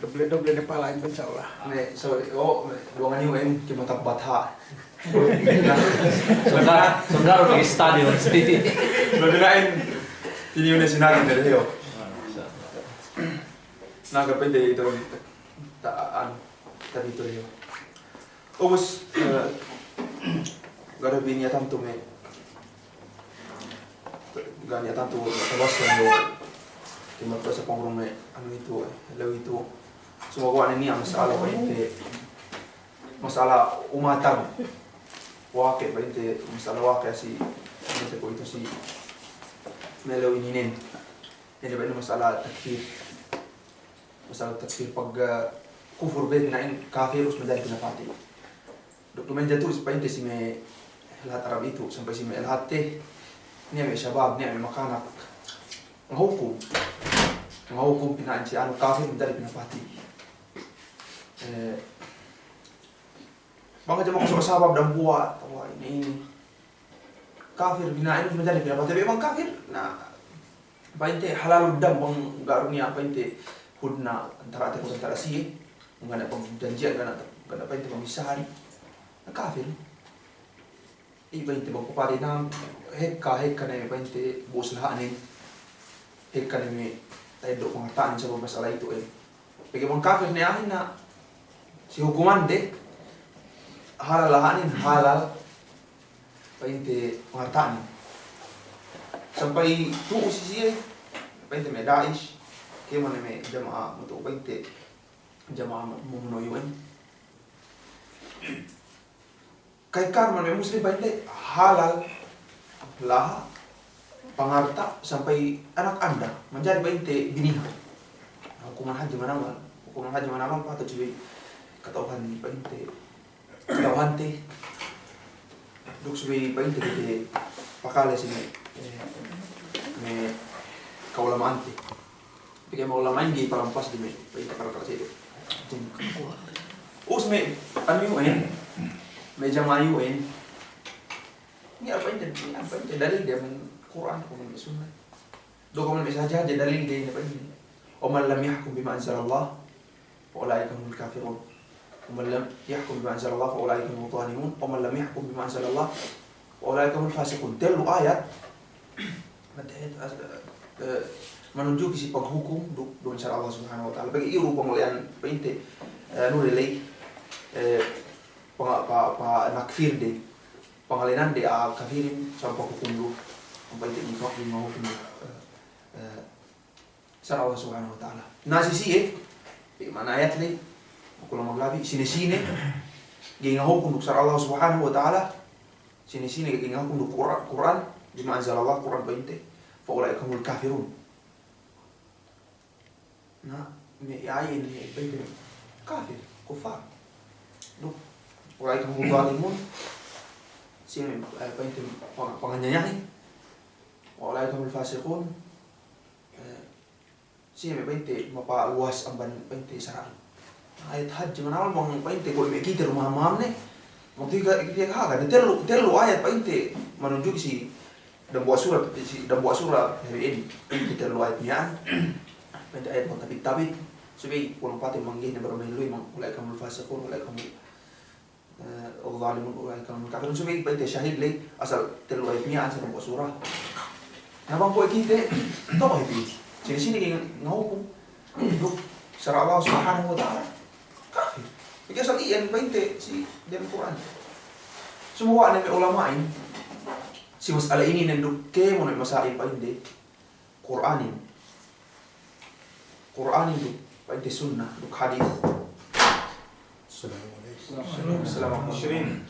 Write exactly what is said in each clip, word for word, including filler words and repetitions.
Doble-doble ne pala in, insya Allah. Me', so, o, me', duwangan iyu in, kimatabbat ha. Sundar, sundar bagi stadion. Labi na in, ini une sinari dari hiyo. Na, kapende itu, ta-, an, tadi itu hiyo. Ubus, eh, ga' du bi niya' tantu me'. Ga' niya' tantu tabassa du. Kimat tabassa pangurung me', anu itu, eh, lew itu. Sumaguwa' ne niya' masala pa'inte, masala umatan. Wake' pa'inte, masala wake' si, pa'inte kuwe'itu si, me' lew ininen. Ine pa'inte masala takfir. Masala takfir pag, eh, kufur be pina'in kafir, ubus manjari pinapatey. Duk duma'in jatu pa'inte si me' lahat Arab itu, sampay si me' lahatte, niya' me' shabab, niya' me' makanak. Ngahukum. Ngahukum pina'in si anu kafir, manjari pinapatey. Eh, bang hadja maku so sabab dambuwa', atawa ini, ini. Kafir pina'in, manjari pinapatey. Be' bang kafir, na, pa'inte halalud dam bang ga' du niya' pa'inte hudna antara'ate kuwe' antara' siye, ga' niya' pagjanji'an, ga' niya', ga' niya' pa'inte pamissahan, na kafir. Iye pa'inte bang papatey na hekka, hekka ne pa'inte bu'us laha'nen, hekka ne me' ta'eddo' pangarta'nen sabab masala itu, eh. Pegge' bang kafir ne a'ahin na si hukumande, halal laha'nen, halal pa'inte pangarta'nen. Sampay tu'u si siye, pa'inte me' Daesh, kēmon ne me' jama'a, mutu pa'inte jama'a mu-, mumunu iyu'en. Ka'ekkahan me' Muslim pa'inte halal laha' pangarta' sampay anak anda, manjari pa'inte biniha. Hukuman hadje manamal, hukuman hadje manamal, patut subey kata'uhan pa'inte, kata'uhante, duk subey pa'inte kite pakale si me', eh, me' ka'ulama'ante. Pegge' me' ulama'in ga'i palampas du me', pa'inte parakala' siye du. Ubus me', anu iyu'en, me' jama'a iyu'en. Niya' pa'inte, niya' pa'inte dalilde amban Kur'an, kuwe' me' sunna. Duk kuwe' me' hadje-hadje dalilde, niya' pa'inte. ومن لم يحكم بما أنزل الله فأولئك هم الكافرون. ومن لم يحكم بما أنزل الله فأولئك هم الظالمون. ومن لم يحكم بما أنزل الله فأولئك هم الفاسقون. Tellu ayat. Mate-, eh, manunjuki si paghukum du-, duma'in sara' Allah Subhanahu wa Ta'ala. Pegge' iyu pangale'an pa'inte, eh, anu de ley, eh, pa-, pa-, panakfirde. Pangale'ande a'a kafirin, sabab paghukum du. Pa'inte iyu paghukum du. Eh, eh, sara' Allah Subhanahu wa Ta'ala. Na si siye, ma'ana ayat ley, aku lang maglabi, sine-sine ga'i ngahukum duk sara' Allah Subhanahu wa Ta'ala, sine-sine ga'i ngahukum duk Kur'an, Kur'an, بما أنزل الله, Kur'an pa'inte, فأولئك هم الكافرون. Na, me' iyan ne pa'inte kafir, kuffar. Duk, أولئك هم الظالمون, sine, eh, pa'inte pang-, panganyayahin, وأولئك هم الفاسقون, eh, Siye me' pa'inte mapaluwas amban pa'inte sara'in. Ayat hadja manamal bang pa'inte kuwe' me' kite du maham-maham ne. Waktu ika, ika haga, ne tellu, tellu ayat pa'inte manunjuki si dambuwa' sura, si dambuwa' sura hep inin, pa'inte tellu ayat miya'an. Pa'inte ayat magtapit-tapit. Subey kulang patin mangga'i ne baru mahindu'i mang, ulaika humul fasiqun, ulaika humul eh, adh-dhalimun, ulaika humul kafirun. Subey pa'inte shahid ley, asal tellu ayat miya'an si dambuwa' sura. Na bang kuwe' kite, toko' hep inin. Sine-sine ga'i ngahukum duk sara' Allah Subhanahu wa Ta'ala, kafir. Pegge' asal iyan pa'inte si dem Kur'an. Sumuwa' ne me' ulama'in, si mas'ala inin ne duk kēmon me' masail pa'inte Kur'anin. Kur'anin duk pa'inte sunna duk hadis. Assalamu alaikum. Assalamu alaikum.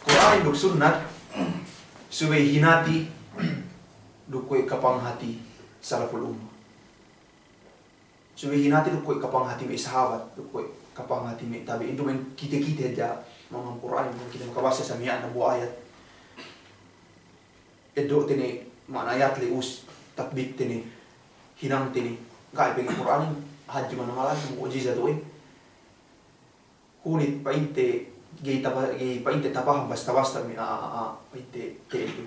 Kur'anin duk sunnat subey hinati duk kuwe' kapanghati salaful ummah. Subey hinati duk kuwe' kapanghati me' sahabat, duk kuwe' kapanghati me' tabi'in, duma'in kite-kite hadja mangam Kur'an, duma'in kite makabasa sa miya'an dambuwa' ayat. Eddo'te ne ma'ana ayat ley, ubus tatbikte ne, hinangte ne. Ga'i, pegge' Kur'anin hadje manamalan, mu'jizat we'. Hunit pa'inte, ga'i tapa-, ga'i pa'inte tapaham basta-basta me' a'a, a'a, pa'inte te'ed du.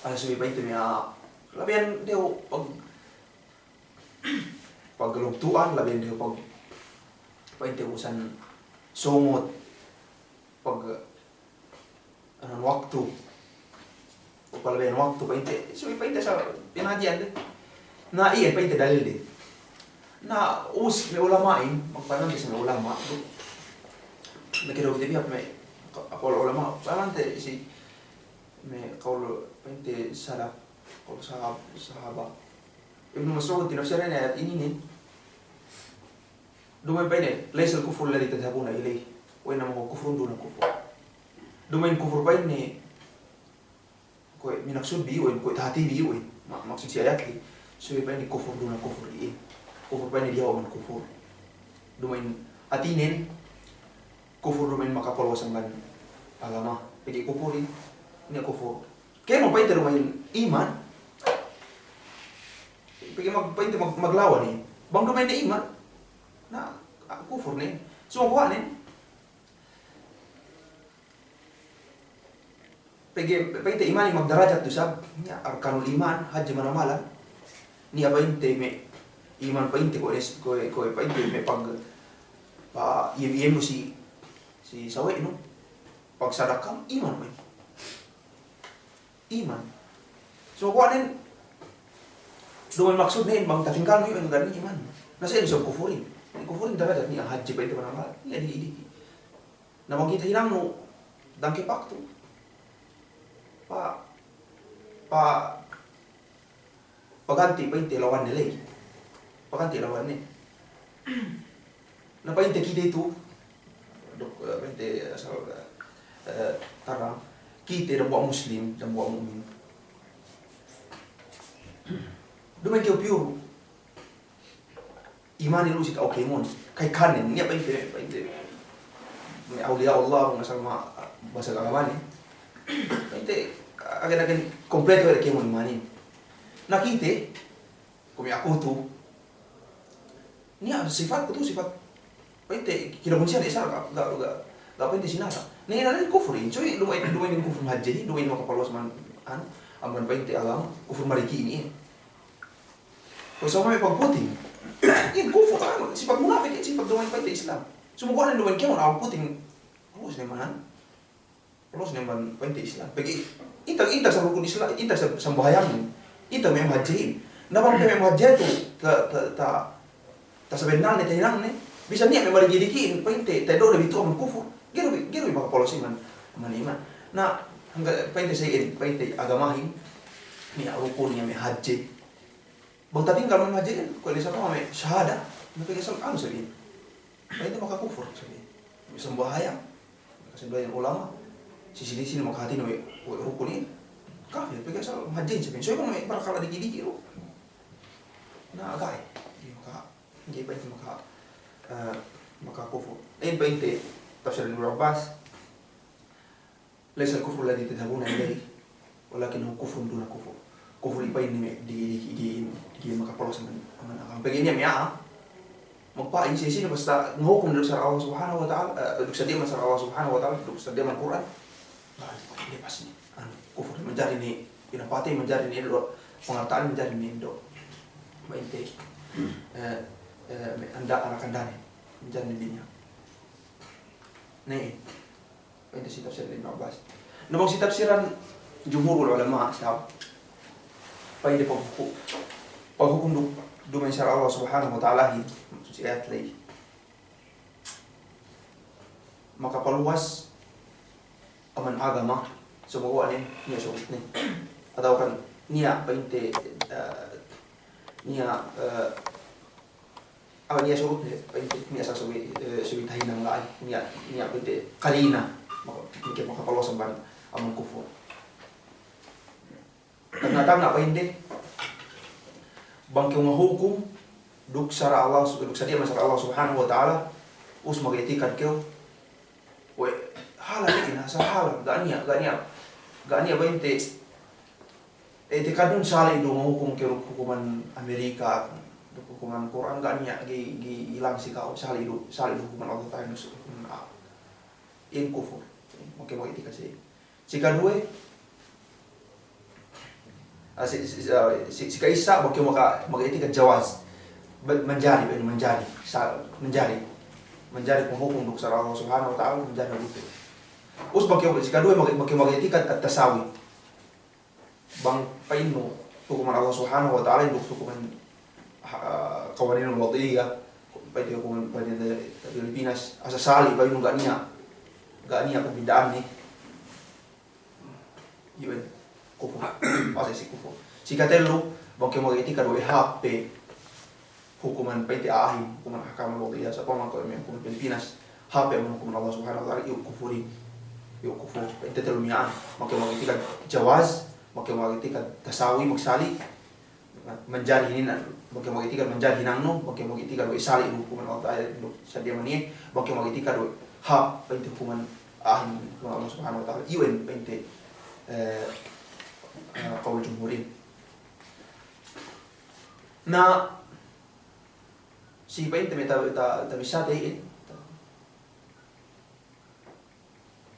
Asal subey pa'inte me' a'a, labeyan dew pag-, paglugtu'an, labeyan dew pag-, pa'inte usan songot, pag-, anuhan waktu. Palabeyan waktu pa'inte, subey pa'inte sa' pinadji'an de. Na iye pa'inte dalilde. Na ubus me' ulama'in, magpa'inte si me' ulama', me' kew du kite bi hap me' ka-, kawul ulama', pa'inte si me' kawul pa'inte salaf, kawul sahab-, sahaba. Ibnu Mas'ud tinafsiran ayat inin, duma'in pa'inne, "Laysal kufru alladhi tadhhabuna ilayh, wa innama huwa kufrun duna kufr." Duma'in kufur pa'inne, kuwe' minaksud bi iyu'in, kuwe' tahati bi iyu'in. Ma-, maksud si ayat ley, subey pa'inne kufur duna kufr iyan. Kufur pa'inne diyawa' amban kufur. Duma'in hatinen, kufur duma'in makapaluwas amban agama. Pegge' kufurin, niya' kufur. Kēmon pa'inte duma'in iman, pegge' mag-, pa'inte mag-, maglawan iye. Bang duma'in ne iman, na, a, kufur ne. Sumaguwa' ne. Pegge', pa'inte iman magdarajat du isab, niya' arkanul iman, hadje manamalan. Niya' pa'inte me' iman pa'inte kuwe', kuwe', kuwe' pa'inte me' pag-, pa-, iyem-iyemnu si, si sawe'nu. Pagsadakanu, iman we'. Iman. So, kuwe' nen, duma'in maksudnen, bang tatinggalnu iman, ga' ne iman. Na sa' isab kufurin. Kufurin darajat niya' hadje pa'inte manamalan. Niya' diki'-diki'. Na bang kite hinangnu, dangke waktu. Pa, pa, paganti' pa'inte lawanne ley. Paganti' lawanne. Na pa'inte kite itu, duk, eh, pa'inte asal, eh, tarang, kite dambuwa' muslim, dambuwa' mu'min. Duma'in kew pure imanin lu si ka'u kēmon. Ka'ekkanen, niya' pa'inte, pa'inte me' awliya Allah, bang asal ma-, basag agamanen. Pa'inte, agen-agen kompleto we' kēmon imanin. Na kite, kuwe' me' aku tu, niya' sifatku tu, sifat pa'inte kinabunsihan isab, ga', ga', ga', ga' pa'inte sinasa'. Na inin kufurin, so duma'in, duma'in kufur mahadjehin, duma'in makapaluwas amban, anu, amban pa'inte agama, kufur mariki inin. Pag sa'upama me' pagputing, iyan kufur, anu, sipat munapik, iyan sipat duma'in pa'inte Islam. Sumaguwa' ne duma'in kēmon a'a puting, puwas ne man, puwas ne man pa'inte Islam. Pegge' intag, intag sa rukun Islam, intag sa sambahayangin, intag me' mahadjehin. Na bang me' mahadjehin tu, ta-, ta-, ta-, tasabennalne, tahinangne, bisan niya' me' mariki-rikihin, pa'inte, ta'eddo'de bi tu'u amban kufur, ga'i du bi, ga'i du bi makapaluwas iman, amban iman. Na, hangkan pa'inte sa iyan, pa'inte agamahin, niya' rukun, niya' me' hadje. Bang tatinggal me' mahadjehin, kuwe' ne sa pama me' shahada, na pegge' asal anu sa iyan. Pa'inte makakufur sa iyan. Me' sambahayang, me' kasambahayang ulama', si sine-sine makahatine we', we' rukun iyan. Kafir, pegge' asal mahadjehin sa iyan. So, iban me' parakala' diki'-diki' du. Na, ga'i. Ga'i maka-, ga'i pa'inte maka-, eh, makakufur. Iyan pa'inte tafsir Ibnu Abbas, "Laysal kufru alladhi tadhhabuna ilayh, Walakin huwa kufrun duna kufur. Kufur ipa'in ne me' di, di, di, di makapolosan aman, aman agama. Pegge' niya' me' a'a. Magpa'in sine-sine basta ngahukum duk sara' Allah Subhanahu wa Ta'ala, eh, duk sadiya man sara' Allah Subhanahu wa Ta'ala, duk sadiya man Kur'an. Ba'an, lepas ne. Anu, kufur. Manjari ne pinapatey, manjari ne do' pangarta'an, manjari ne do' pa'inte, eh, eh, me' anda, anak andane. Manjari ne bi niya'. Ne. Pa'inte si tafsir Ibnu Abbas. Na bang si tafsiran jumhurul ulama', sab-, pa'inte paghuku-, paghukum du-, duma'in sara' Allah Subhanahu wa Ta'alahin, si ayat ley. Makapaluwas aman agama, saguwa' ne, niya' surutne. Atawa kan niya' pa'inte, eh, niya', eh, Awa niya' surutne, pa'inte, niya' sa-, sabi, eh, sabi tahinang la'i, niya', niya' pa'inte karina, maka-, maka-, makapaluwas amban, amban kufur. Tagna'-tagna' pa'inte, bang kew ngahukum, duk sara' Allah, duk sadiya man sara' Allah Subhanahu wa Ta'ala, ubus mag'i'tikad kew, we', halal inin, asal halal, ga' niya', ga' niya', ga' niya' pa'inte, Eh, i'tikadnun sali' du ngahukum kew duk hukuman Amerika, duk hukuman Kur'an, ga' niya' ga'i, ga'i ilang si ka'u, sali' du, sali' du hukuman Allah Ta'ala duk hukuman a-, in kufur. Maka mag'i'tikad si. Si kaduwe, ah, si, si, si, ah, si, si ka'issa, bang kew maka, mag'i'tikad jawaz. Ba-, manjari, ba-, manjari. Sa-, manjari. Manjari panghukum duk sara' Allah Subhanahu wa Ta'ala, manjari du. Ubus bang kew, si kaduwe, mag-, bang kew mag'i'tikad at-tasawi. Bang pa'innu hukuman Allah Subhanahu wa Ta'ala, duk hukuman, ah, qawaninul wad'iyya, pa'inte hukuman, pa'inte Pilipinas, asal sali' pa'innu ga' niya', ga' niya' pagbidda'anne. Iyan, kufur. Asal si kufur. Si katellu, bang kew mag'i'tikad we' hāp pe hukuman pa'inte a'ahin, hukuman ahkamul wad'iyya, sa pamangko me' hukuman Pilipinas, hāp pe amban hukuman Allah Subhanahu wa Ta'ala, iyu' kufurin. Iyu' kufur. Pa'inte tellu miya'an. Bang kew mag'i'tikad jawaz, bang kew mag'i'tikad tasawi, magsali'. Manjari inin, bang kew mag'i'tikad manjari hinangnu, bang kew mag'i'tikad we' sali' du hukuman Allah Ta'ala, du sadiya man iye, bang kew mag'i'tikad we' hāp, pa'inte hukuman a'ahin, hukuman Allah Subhanahu wa Ta'ala, iyu' pa'inte, eh, eh, qawl jumhurin. Na, si pa'inte me' ta-, ta-, tabissāte iyan.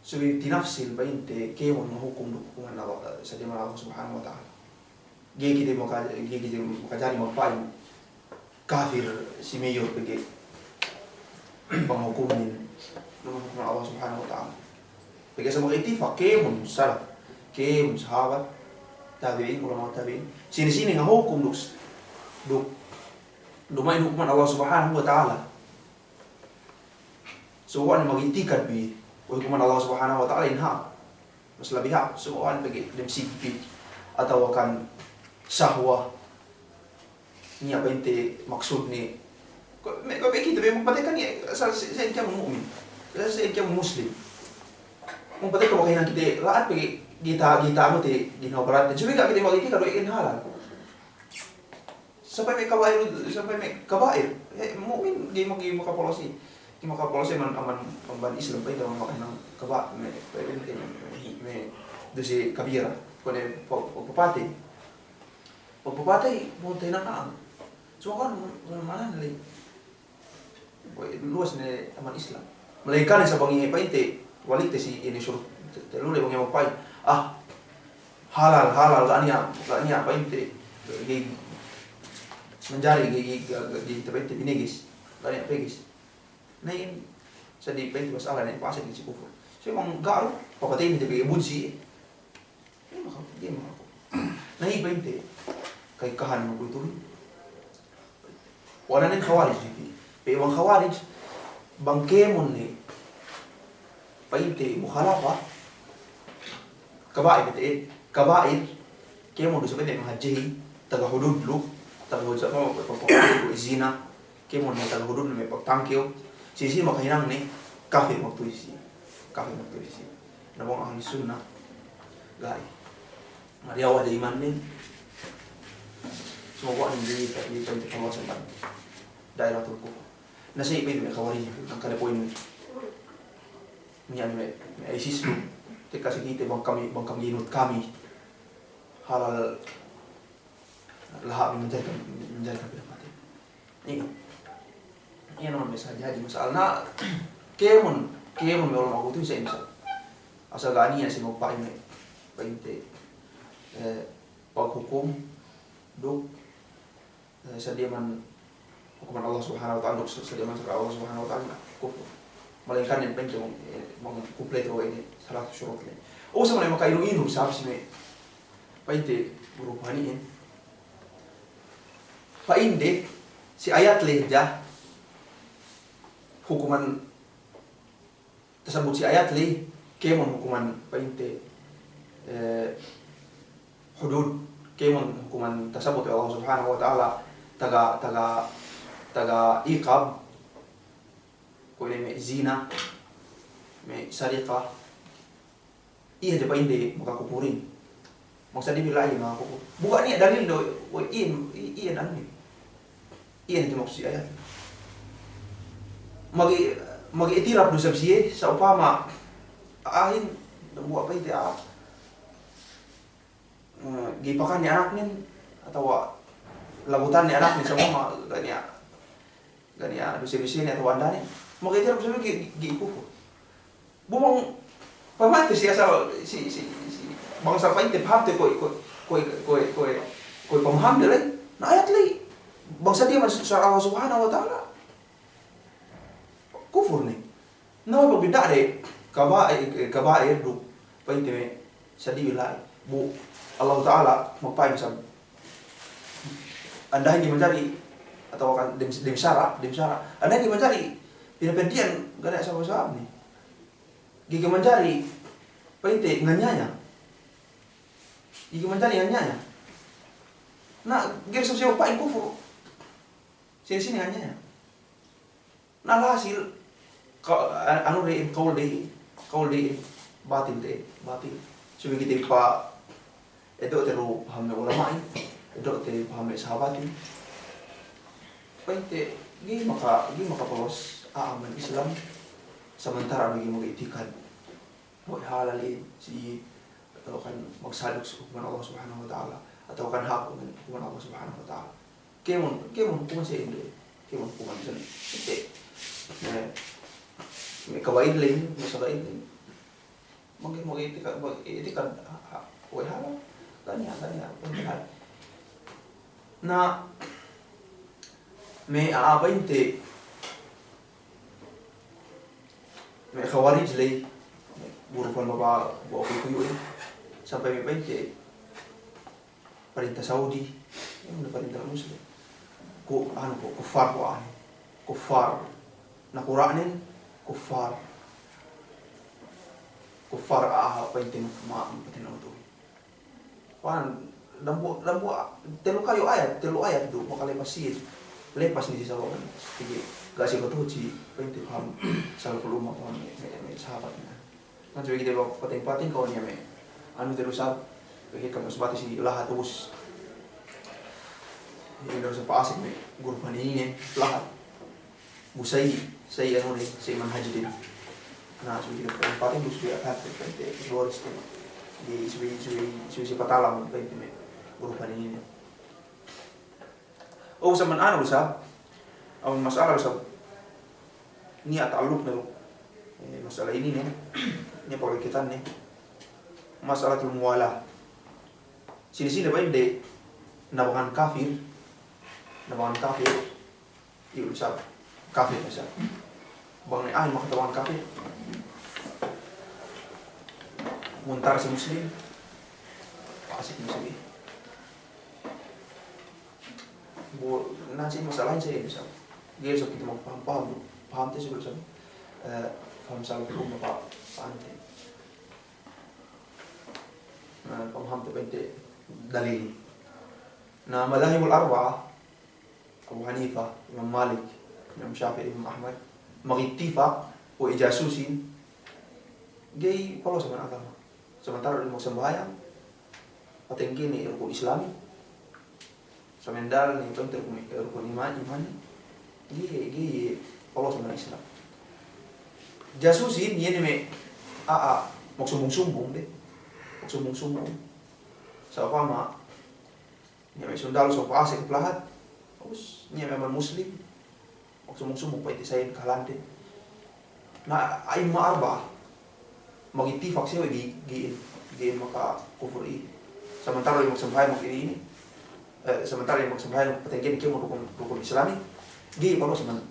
Subey tinafsil pa'inte kēmon mahukum duk hukuman Allah, sadiya man Allah Subhanahu wa Ta'ala. Ga'i kite maka-, ga'i kite makajari magpa'in kafir si mayor pegge' bang hukumin, hukuman Allah Subhanahu wa Ta'ala. Pegge' sa' mag'ittifak kēmon salaf, kēmon sahabat, tabi'in, ulama' tabi'in. Sine-sine ngahukum duk, duk, duma'in hukuman Allah Subhanahu wa Ta'ala. Suwa'an mag'i'tikad bi, we' hukuman Allah Subhanahu wa Ta'ala in hāp. Mas labi hāp, suwa'an pegge' dem sigpit, atawa kan sahwa, niya' pa'inte maksudne. Ko-, me', ko' me' kite, me' magpatey kan iye, sa-, sa-, sa-, kēmon mu'min. Sa-, sa-, kēmon muslim. Magpatey ko' makahinang kite la'at pegge' ga'i ta-, ga'i ta'anu te, ga'i na'u parhatihan. Subey ga' kite mag'i'tikad we' iyan halal. Sampay me' kaba'ir, sampay me' kaba'ir. Eh, mu'min, ga'i ma-, ga'i makapolosi. Ga'i makapolosi amban, amban, amban Islam, pa'inte amban makahinang kaba-, me', me', me', me' duse kabira. Kuwe' ne pa-, pa-, papatey. Pa-, papatey, pa'inte hinang a'a. Sumaguwa' ma'anane ley. Luwas ne amban Islam. Malaingkan sa' bang iye pa'inte, walikte si ine surut, te-, tellu ley bang iye magpa'in. Ah, halal, halal, ga' niya', ga' niya' pa'inte, ga'i, manjari ga'i, ga'i, ga'i, ga'i, pa'inte binegis. Ga' niya' pegis. Na in, sa' di pa'inte mas'ala ne, pasal ne si kufur. Sa' bang ga' du, papateyne te pegge' bunsi. Ga'i maka-, ga'i makahukum. Na iye pa'inte, ka'ekkahan ne kuwe'itu. Wananen Khawarij diki. Pe bang Khawarij, bang kēmon ne, pa'inte mukhalafa, kaba'ir, pa'inte, eh, kaba'ir, kēmon du sa' pa'inte mahadjehin, taga hudud lu, taga hudud sa' pa-, pa-, pa-, pa-, zina, kēmon ne taga hudud ne me' pagtangkew, sine-sine makahinang ne, kafir magtuwi si, kafir magtuwi si. Na bang Ahlus Sunnah, ga'i. Mariyawa de imannen, sumaguwa' ne ga'i, ga'i, ga'i kaluwas amban dairatul kufur. Na sa' pa'inte me' Khawarij, hangkan ne po'in me', niya' ne me', me' ISIS lu, tekka si kite bang kami, bang kami ginut kami. halal laha' bi manjari, manjari kambing mati. Iye. Iye naman me' sa hadji-hadji masalna. Kēmon, kēmon me' ulama' kutu sa insa. Asal ga' niya' si magpa'in me', pa'inte, eh, paghukum duk, eh, sadiya man hukuman Allah Subhanahu wa Ta'ala, duk sadiya man sara' Allah Subhanahu wa Ta'ala, kufur. Malaingkan ne pa'inte bang, eh, bang kumpleto inin sarat surut ne. O, sa' mala makainu-inu, sabab si me' pa'inte guru pani'in. Pa'inde, si ayat ley hadja, hukuman, tasabbut si ayat ley, kēmon hukuman pa'inte, eh, hudud, kēmon hukuman tasabbut we' Allah Subhanahu wa Ta'ala, taga, taga, taga iqab, kuwe' ne me' zina, me' sariqa, iye hadja pa'inde makakupurin. Maksud bi la'i makakupur. Bu ga' niya' dalil du, we' iye, iye, iye dalil. Iye ne maksud si ayat. Magi, magi itirap du isab siye, sa'upama a'ahin, dambuwa' pa'inte a'a. Eh, ga'i pakan ne anaknen, atawa lagutan ne anaknen, sa'upama ga' niya', ga' niya' duse-dusene atawa andane. Magi itirap isab ga'i, ga'i kufur. Bu bang pamante si asal, si, si, si, bang asal pa'inte pahamte kuwe', kuwe', kuwe' pamahamte ley, na ayat ley. Bang sadiya man sara' Allah Subhanahu wa Ta'ala, kufur ne. Na we' pagbida'de kaba'ir, eh, kaba'ir duk pa'inte me' sadiya la'i. Bu Allah Ta'ala magpa'in isab. Andahin ga'i manjari, atawa kan dem, dem sara', dem sara'. Andahin ga'i manjari pinapeddi'an, ga' niya' sabab-sababne. Ga'i manjari pa'inte nganiyaya. Ga'i manjari nganiyaya. Na, ga'i sabab-sabab pa'in kufur. Sine-sine nganiyaya. Na, alhasil, ka-, a-, anu de, kaul de, kaul de, batil de, batil. Subey kite pa, eddo'te du paham me' ulama'in, eddo'te paham me' sahabatin. Pa'inte, ga'i maka, ga'i makapolos a'a amban Islam, samantara' du ga'i mag'itikad we' halal iye, si, atawa kan magsaluk si hukuman Allah Subhanahu wa Ta'ala, atawa kan hāp hukuman Allah Subhanahu wa Ta'ala. Kēmon, kēmon hukuman si iye, kēmon hukuman si iye. Ite, eh, me' kaba'ir ley, me' saga'ir ley. Magi, magi itikad, magi itikad, ha, ha, we' halal, ga' niya', ga' niya', ga' niya'. Na, me' a'a pa'inte, me' Khawarij ley, me' guru pan baba, bu aku kuyu'in, sampay me' pa'inte, parinta Saudi, iye me' parinta Muslim. Ku, anu, ku, kuffar ku anu. Kuffar. Nakura'nen, kuffar. Kuffar, ah, pa'inte ma-, patina'utu. Wan, dambuwa', dambuwa', tellu kayu ayat, tellu ayat du, makalepas iye. Lepas ne si sahabat. Pegge' ga' si batuhut si, pa'inte paham, salaful ummah paham, me', me', me' sahabat ne. Kan subey kite ba-, pateng-pateng ka'u niya' me'. Anu teru sab, pegge' kami usbati si lahat ubus. Iye teru sab pa'asek me' guru paninen, lahat. Bu sa'i, sa'i anu de, sa'i manhaj de. Na, subey kite pateng-pateng, bu subey akat, pa'inte, boris de. Di subey, subey, subey si patalam, pa'inte me' guru paninen. O, saman anu sab, amun mas'ala sab, niya' ta'alluqne du, eh, mas'ala inin ne, niya' pagkitanne, mas'alatul muwalah. Sine-sine pa'inde nabangan kafir, nabangan kafir, iyu' sab, kafir sab. Bang ne a'ahin makatabangan kafir, muntara si Muslim, pa'asek Muslim. Bu, na si mas'alahin sa iyan sab. Ga'i sab kite magpaham-paham, pahamte sab, eh, paham salaful ummah pa-, pahamte. Na, paham te pa'inte dalil. Na, madhahibul arba'a, Abu Hanifa, Imam Malik, Imam Shafi'i, Imam Ahmad, magittifak we' jasusin, ga'i polosan agama. Samantara' du magsambahayang, patengge ne rukun Islamin, samandal ne pa'inte rukun, rukun iman, iman, ga'i, ga'i polosan Islam. Jasusin, iye ne me' a'a magsumbung-sumbung de, magsumbung-sumbung. Sa'upama, niya' me' sundalu sa'upama asek lahat, ubus niya' me' amban Muslim, magsumung-sumung pa'inte sa'in kahalanden. Na, a'imma arba'a magittifak siye we' ga'i, ga'i, ga'i makakufur iye. Samantara' iye magsambahayang mag-ini, ini. Eh, samantara' iye magsambahayang patenggen kēmon rukun, rukun Islamin. Ga'i paluwas amban,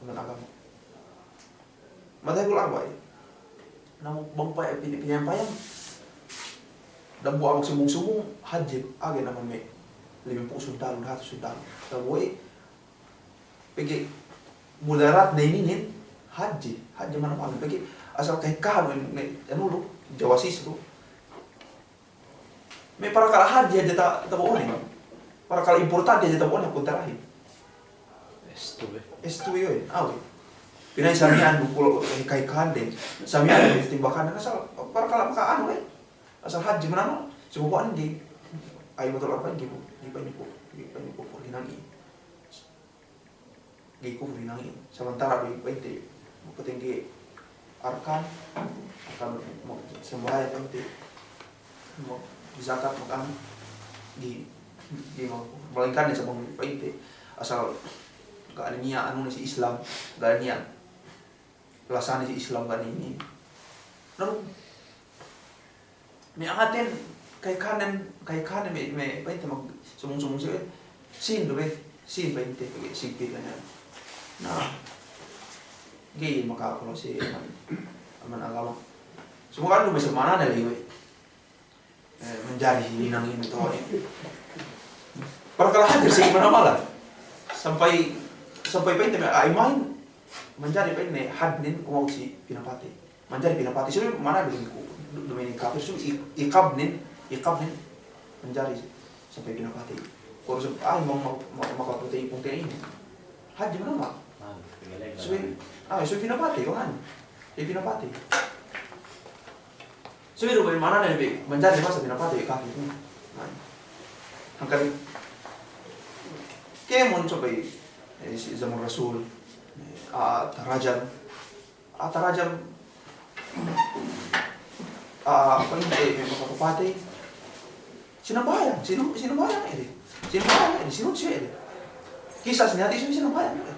amban agama. Madhabul arba'a iye. Na bang pa'in pinampayam dambuwa' magsumung-sumung, hadje, age naman me' limempū' sundalu, dahatus sundalu. Dambuwa' iye, pegge' mudaratne inin, hadje, hadje manamal. Pegge' asal kahekkahan we' me' anu lu, jawasis lu. Me' parakala' hadje hadja ta-, tabo'one. Parakala' importante hadja tabo'one kuntarahin. Estu be. Estu iye, awe. Pina'in samiyan du kulo' kahekkahan de. Samiyan du timbakan, asal parakala' maka anu, eh. Asal hadje manamal. Sumagawa' inin ga'i. A'immatul arba'a ga'i, ga'i pa'in ku, ga'i pa'in ku hinang iye. Ga'i kufur hinang iye. Samantara' du pa'inte, magpatengge arkan, arkan magsambahayang pa'inte, magzakat, maganu, ga'i, ga'i magkufur. Malaingkan ne sabab pa'inte, asal ga' ne niya' anu ne si Islam, ga' ne niya' lasane si Islam, ga' ne niya'. Na, me' a'a ten, kahekkahan, kahekkahan me', me' pa'inte magsumung-sumung siye, sīn du be, sīn pa'inte, pegge' sīn pa'inte ne. Na, ga'i makakolo' si amban, amban agama. Sumagawa' du me' samanane lagi we'. Eh, manjari hinang inin to'o inin. Parakala' hadje si manamal. Sampay, sampay pa'inte me' a'immahin, manjari pa'inne hadnen umabut si pinapatey. Manjari pinapatey. Subey manamal duma'in ku-, duma'in kafir. Subey i-, iqabnen, iqabnen manjari sampay pinapatey. Kuwe' du subey, ah, ma-, ma-, ma-, makapatey pungtina'in. Hadje manamal. Subey, ah, subey pinapatey, bang anu. Subey pinapatey. Subey du bang manane bi, manjari masa pinapatey kafir. Na, hangkan kēmon subey, eh, si zaman Rasul, eh, a'a tarajam, a'a tarajam, a'a pa'inte, eh, makapatey. Sinambahayang, sinu-, sinambahayang iye de. Sinambahayang iye de, sinun siye iye de. Kisas ne hati' subey sinambahayang iye de.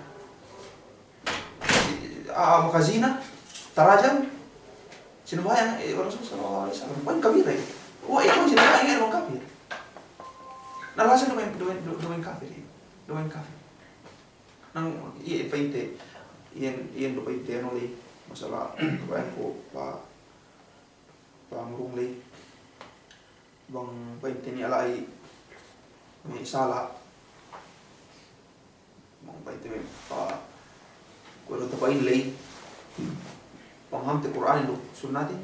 A'a makazina, tarajam, sinambahayang, eh, Rasul sallallahu alaihi wasallam. Pa'in kabira iye. Wa, eh, pa'in sinambahayang iye duma'in kafir. Na, langsung duma'in, duma'in, duma'in kafir iye. Duma'in kafir. Na, iye pa'inte, iyan, iyan du pa'inte anu ley, masalah, pa'in ku, pa-, pangurung ley. Bang pa'inte niya' la'i me' sala'. Bang pa'inte me' pa-, kuwe' du tapa'in ley. Pamahamte Kur'anin duk sunnatin.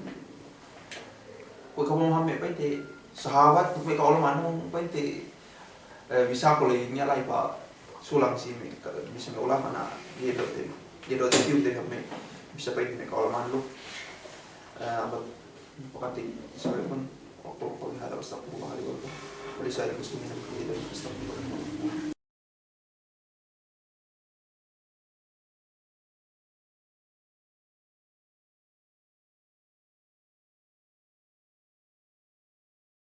Kuwe' kapamaham me' pa'inte sahabat, kuwe' ka'ulama'an, bang pa'inte, eh, bisan ku ley niya' la'i pa sulang si me', ka-, bisan me' ulama' na, iye du te, iye du te, iye du te me' bisan pa'inte me' ka'ulama'an lu. Eh, ambat, ambat pa'inte, sabi pun, أقول قولي هذا وأستغفر الله لي ولكم ولسائر المسلمين من كل ذنب فاستغفروه إنه هو الغفور الرحيم.